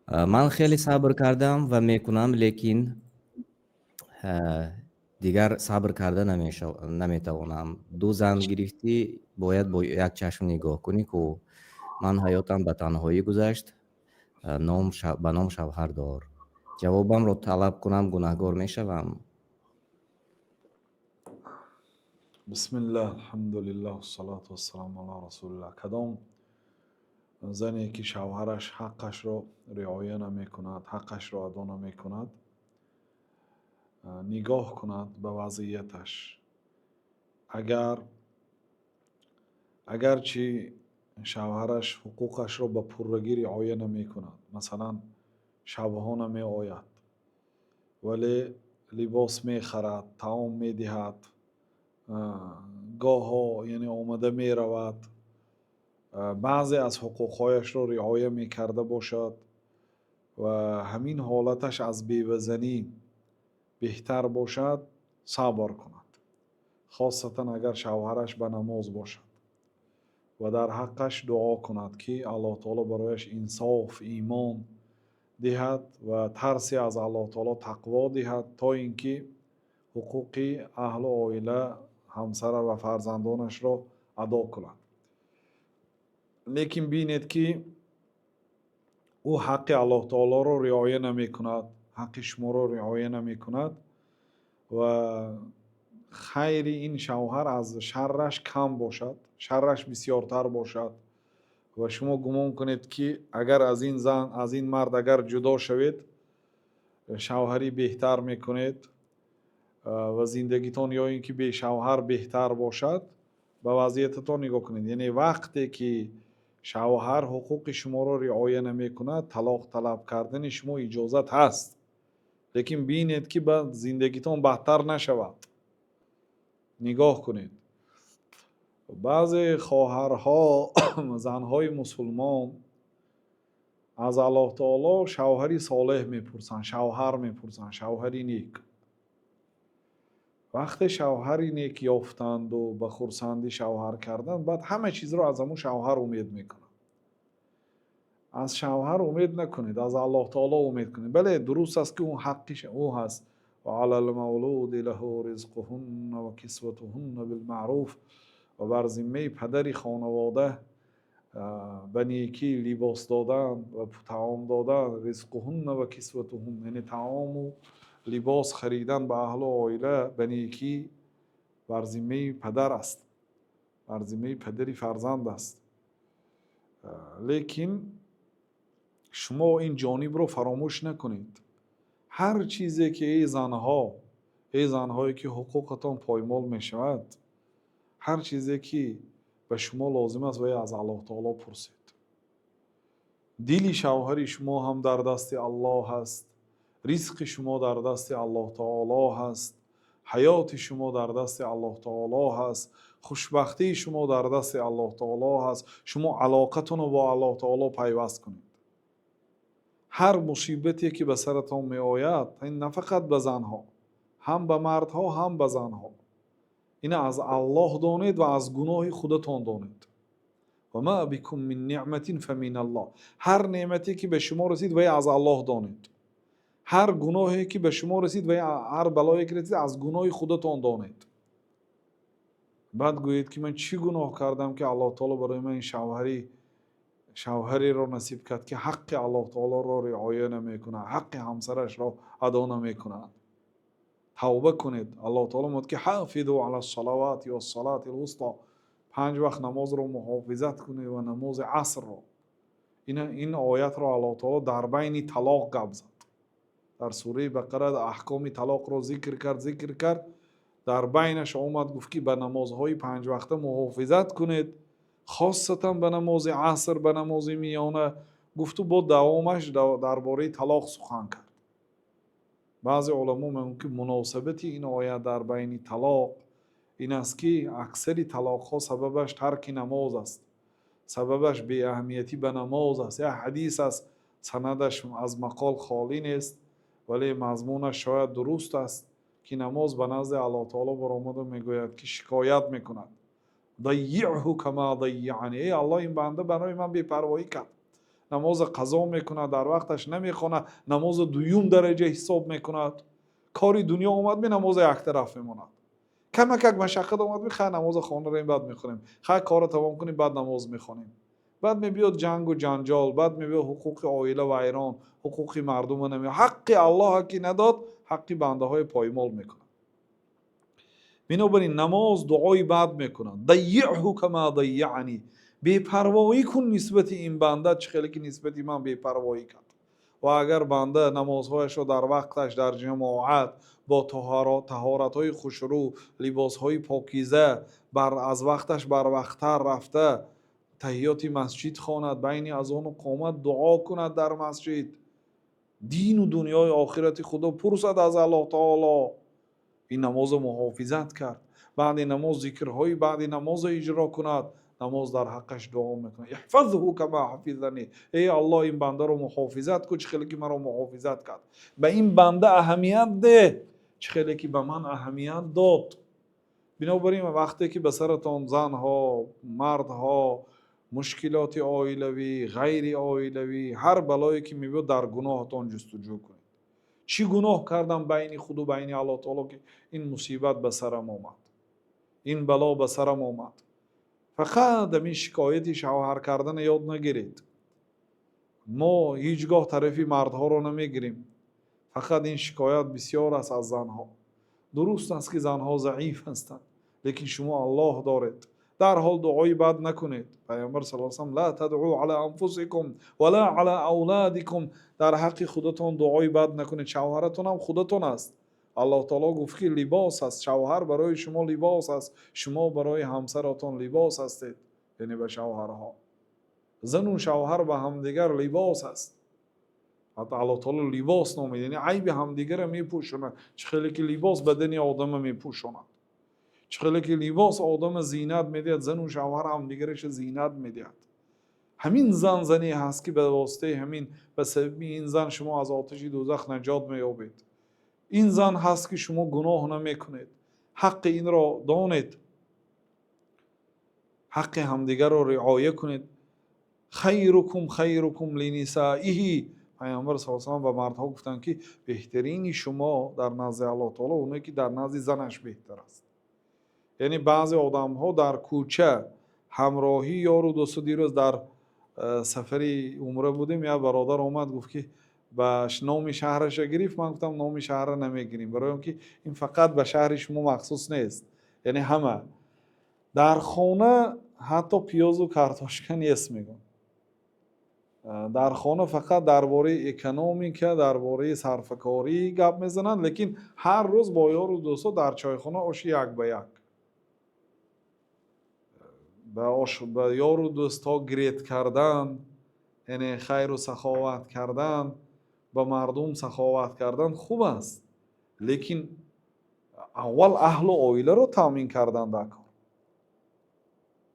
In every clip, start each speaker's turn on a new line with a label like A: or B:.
A: Ман хеле сабр кардам ва мекунам, лекин дигар сабр карда наметавонам. Ду зан гирифтӣ, бояд бо як чашм нигоҳ кунӣ ку. Ман ҳаётам ба танҳоӣ гузашт, ба ном шавҳар дор. Ҷавобамро талаб кунам, гунаҳгор мешавам?
B: Бисмиллаҳ, алҳамдулиллаҳ, вассалату вассаламу ала расулиллаҳ. Кадом зане ки шавҳараш ҳаққашро риоя намекунад, ҳаққашро адо намекунад, нигоҳ кунад ба вазъияташ. Агарчи шавҳараш ҳуқуқашро ба пуррагӣ риоя намекунад, масалан, шабҳо намеояд, вале либос мехарад, таом медиҳад, гоҳо яъне омада меравад, баъзе аз ҳуқуқҳояшро риоя мекарда бошад ва ҳамин ҳолаташ аз бевазанӣ беҳтар бошад, сабр кунад, хосатан агар шавҳараш ба намоз бошад, ва дар ҳаққаш дуо кунад, ки Аллоҳ таоло барояш инсоф, имон диҳад ва тарси аз Аллоҳ таоло, тақво диҳад, то ин ки ҳуқуқи аҳлу оила, ҳамсара ва фарзандонашро адо кунад. Лекин бинед, ки ӯ ҳаққи Аллоҳ таолоро риоя намекунад, ҳаққи шуморо риоя намекунад ва хайри ин шавҳар аз шарраш кам бошад, шарраш бисёртар бошад ва шумо гумон кунед, ки агар аз ин зан, аз ин мард агар ҷудо шавед, шавҳарӣ беҳтар мекунед ва зиндагитон ё ин ки бешавҳар беҳтар бошад, ба вазъиятатон нигоҳ кунед. Яъне вақте ки шавҳар ҳуқуқи шуморо риоя намекунад, талоқ талаб кардани шумо иҷозат ҳаст, лекин бинед, ки ба зиндагитон бадтар нашавад. Нигоҳ кунед. Баъзе хоҳарҳо, занҳои мусулмон аз Аллоҳ таоло шавҳари солеҳ мепурсанд, шавҳар мепурсанд, шавҳари нек. Вақте шавҳари нек ёфтанду ба хурсандӣ шавҳар карданд, баъд ҳама чизро аз ҳамун шавҳар умед мекунанд. Аз шавҳар умед накунед, аз Аллоҳ таоло умед кунед. Бале, дуруст аст, ки ӯ ҳаққи ӯ ҳаст. وعلى المولود له رزقهن وكسوتهن بالمعروف. Ва бар зиммаи падари хонавода ба некӣ либос додан ва таом додан, رزقهن وكسوتهن, яъне таому либос харидан ба аҳлу оила ба некӣ бар зиммаи падар аст, бар зиммаи падари фарзанд аст. Лекин шумо ин ҷонибро фаромӯш накунед. Ҳар чизе ки, эй занҳо, эй занҳое ки ҳуқуқатон поймол мешавад, ҳар чизе ки ба шумо лозим аст, вай аз Аллоҳ таоло пурсед. Дили шавҳари шумо ҳам дар дасти Аллоҳ ҳаст, ризқи шумо дар дасти Аллоҳ таоло ҳаст, ҳаёти шумо дар дасти Аллоҳ таоло ҳаст, хушбахтии шумо дар дасти Аллоҳ таоло ҳаст. Шумо алоқатонро бо Аллоҳ таоло пайваст кунед. Ҳар мусибате ки ба саратон меояд, ин на фақат ба занҳо, ҳам ба мардҳо, ҳам ба занҳо, ина аз Аллоҳ донед ва аз гуноҳи худатон донед. وما بكم من نعمة فمن الله. Ҳар неъмате ки ба шумо расид, вай аз Аллоҳ донед. Ҳар гуноҳе ки ба шумо расид ва ҳар балое ки расид, аз гуноҳи худатон донед. Баъд гӯед, ки ман чӣ гуноҳ кардам, ки Аллоҳ таоло барои ман ин шавҳареро насиб кард, ки ҳаққи Аллоҳ таолоро риоя намекунад, ҳаққи ҳамсарашро адо намекунад. Тавба кунед. Аллоҳ таоло мегӯяд, ки حافظوا على الصلوات والصلاة الوسطى. Панҷ вақт намозро муҳофизат кунед ва намози асрро. Ин оятро Аллоҳ таоло дар байни талоқ гап зад. Дар сураи Бақара аҳкоми талоқро зикр кард, зикр кард, дар байнаш омад, гуфт, ки ба намозҳои панҷвақта муҳофизат кунед, хосатан ба намози аср, ба намози миёна гуфту, бо давомаш дар бораи талоқ сухан кард. Баъзе уламо мегӯянд, ки муносибати ин оят дар байни талоқ ин аст, ки аксари талоқҳо сабабаш тарки намоз аст, сабабаш беаҳамиятӣ ба намоз аст. Як ҳадис аст, санадаш аз мақол холӣ нест, вале мазмунаш шояд дуруст аст, ки намоз ба назди Аллоҳ таоло баромада мегӯяд, ки шикоят мекунад: ضيعه كما ضيعني. Эй Аллоҳ, ин банда барои ман бепарвоӣ кард. Намоза қазо мекунад, дар вақташ намехонад, намоза дуюм дараҷа ҳисоб мекунад. Кори дунё омад, ми намоза яктараф мемонад. Камакак машаққат омад, ми хай, намоза хондаем, баъд мехонем, хай, корро тамом кунем, баъд намоз мехонем. Баъд мебиёд ҷангу ҷанҷол, баъд мебиёд ҳуқуқи оила вайрон, ҳуқуқи мардума наме, ҳаққи Аллоҳа ки надод, ҳаққи бандаҳои поймол мекунад. Бинобар ин намоз дуои бад мекунад. Дайиъҳу кама дайяъни, бепарвоӣ кун нисбати ин банда, чӣ хеле ки нисбати ман бепарвоӣ кард. Ва агар банда намозҳояшро дар вақташ, дар ҷамоат, бо таҳоратҳои хушрӯ, либосҳои покиза, бар аз вақташ барвақттар рафта таҳиёти масҷид хонад, байни азону қомат дуо кунад дар масҷид, дину дунёи охирати худо пурсад аз Аллоҳ таоло, ин намозро муҳофизат кард, баъди намоз зикрҳои баъди намозро иҷро кунад, намоз дар ҳаққаш дуо мекунад: иҳфазҳу кама ҳафизани, эй Аллоҳ, ин бандаро муҳофизат кун, чӣ хеле ки маро муҳофизат кард. Ба ин банда аҳамият деҳ, чӣ хеле ки ба ман аҳамият дод. Бинобар ин вақте ки ба саратон, занҳо, мардҳо, мушкилоти оилавӣ, ғайри оилавӣ, ҳар балое ки мебиёд, дар гуноҳатон ҷустуҷӯ кунед. Чӣ гуноҳ кардам байни худу байни Аллоҳ таоло, ки ин мусибат ба сарам омад, ин бало ба сарам омад? Фақат ҳамин шикояти шавҳар кардана ёд нагиред. Мо ҳеҷ гоҳ тарафи мардҳоро намегирем, фақат ин шикоят бисёр аст аз занҳо. Дуруст аст, ки занҳо заиф ҳастанд, лекин шумо Аллоҳ доред. Дарҳол дуои бад накунед. Пайғамбар саллаллоҳу алайҳи васаллам: ла тадъу ала анфусикум ва ла ала авладикум, дар ҳаққи худатон дуои бад накунед. Шавҳаратон ҳам худатон аст. Аллоҳ таоло гуфт, ки либос аст, шавҳар барои шумо либос аст, шумо барои ҳамсаратон либос ҳастед, яъне ба шавҳарҳо. Зану шавҳар ба ҳамдигар либос аст. Ҳатто Аллоҳ таоло либос номид, яъне айби ҳамдигарро мепӯшонад. Чӣ хеле ки либос бадани одама мепӯшонад, чӣ хеле ки либос одама зинат медиҳад, зану шавҳар ҳамдигараша зинат медиҳад. Ҳамин зан зане ҳаст, ки ба воситаи ҳамин, ба сабаби ин зан шумо аз оташи дӯзах наҷот меёбед. Ин зан ҳаст, ки шумо гуноҳ намекунед. Ҳаққи инро донед, ҳаққи ҳамдигарро риоя кунед. Хайрукум хайрукум линисаиҳи. Пайғамбар саллаллоҳу алайҳи васаллам ба мардҳо гуфтанд, ки беҳтарини шумо дар назди Аллоҳ таоло оне, ки дар назди занаш беҳтар аст. Яъне баъзе одамҳо дар кӯча ҳамроҳӣ ёру дӯсту, дирӯз дар сафари умра будем, як бародар омад, гуфт, ки ба номи шаҳраша гирифт. Ман гуфтам, номи шаҳрро намегирем, барои он ки ин фақат ба шаҳри шумо махсус нест. Яъне ҳама дар хона ҳатто пиёзу картошка нест, мегӯям. Дар хона фақат дар бораи экономика, дар бораи сарфакорӣ гап мезананд, лекин ҳар рӯз бо ёру дӯстҳо дар чойхона оши як ба як, ба ош ба ёру дӯстҳо грет кардан, яъне хайру саховат кардан, ба мардум саховат кардан хуб аст, лекин аввал аҳлу оиларо таъмин кардан дар кор.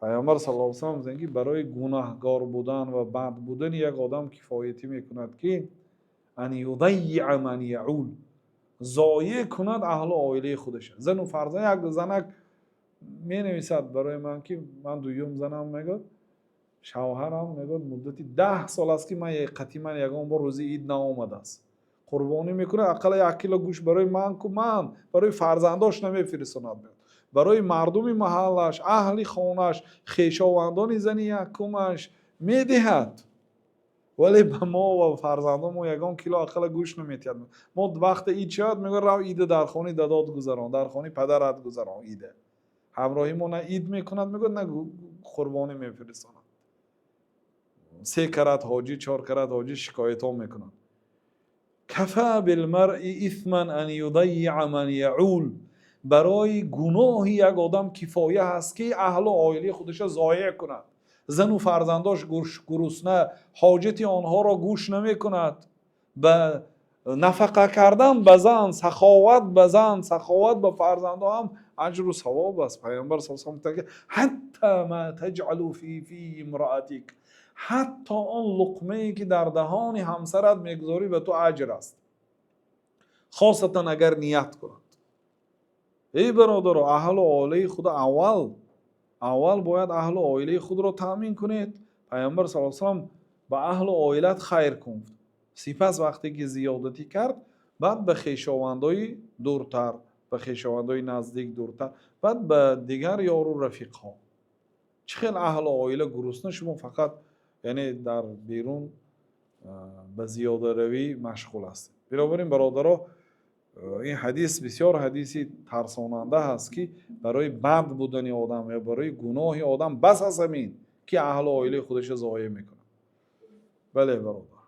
B: Пайғамбар саллаллоҳу алайҳи васаллам гуфтанд, ки барои гунаҳгор будан ва бад будани як одам кифоятӣ мекунад, ки ан юдаййиа ман яъул, зоеъ кунад аҳлу оилаи худаша, зану фарзанд. Як занак менависад барои ман, ки ман дуюм занам, мегӯяд, шавҳарам, мегӯяд, муддати 10 сол аст, ки ман қати ман ягон бор рӯзи ид наомадааст. Қурбонӣ мекунад, ақалла 1 кило гӯшт барои ман ку, ман барои фарзандош намефиристонад, барои мардуми маҳаллаш, аҳли хонаш, хешовандони зани якумаш медиҳад, вале ба мо ва фарзандон мо ягон кило ақалла гӯшт наметиҳад. Мо вақте ид шавад, мегӯяд: рав, ида дар хонаи дадот гузарон, дар хонаи падарат гузарон ида. Ҳамроҳи мо на ид мекунад, мегӯяд, на қурбонӣ мефиристонад. Се карат ҳоҷӣ, чор карат ҳоҷӣ, шикоятҳо мекунад. Кафа билмаръи исман ан юдаййиа ман яъул, барои гуноҳи як одам кифоя ҳаст, ки аҳлу оилаи худашро зоеъ кунад, зану фарзандош гурусна, ҳоҷати онҳоро гӯш намекунад. Ба нафақа кардан ба зан, саховат ба зан, саховат ба фарзандо ҳам аҷру савоб аст. Пайғамбар саллаллоҳу алайҳи васаллам гуфтанд, ки ҳатта ма таҷъалу фи фии имраатик, ҳатто он луқмае, ки дар даҳони ҳамсарат мегузорӣ, ба ту аҷр аст, хосатан агар ният кунад. Эй бародаро, аҳлу оилаи худ аввал, аввал бояд аҳлу оилаи худро таъмин кунед. Пайғамбар саллаллоҳу алайҳи васаллам Ба аҳлу оилат хайр кун, сипас вақте ки зиёдатӣ кард, баъд ба хешовандои дуртар, ба хешовандои наздик дуртар, баъд ба дигар ёру рафиқҳо. Чӣ хел аҳлу оила гурусна, шумо фақат, яъне, дар берун ба зиёдаравӣ машғул ҳастед. Бинобар ин, бародаро, ин ҳадис бисёр ҳадиси тарсонанда ҳаст, ки барои бад будани одам ё барои гуноҳи одам бас аст ҳамин, ки аҳлу оилаи худашро зоеъ мекунад. Бале, бародар.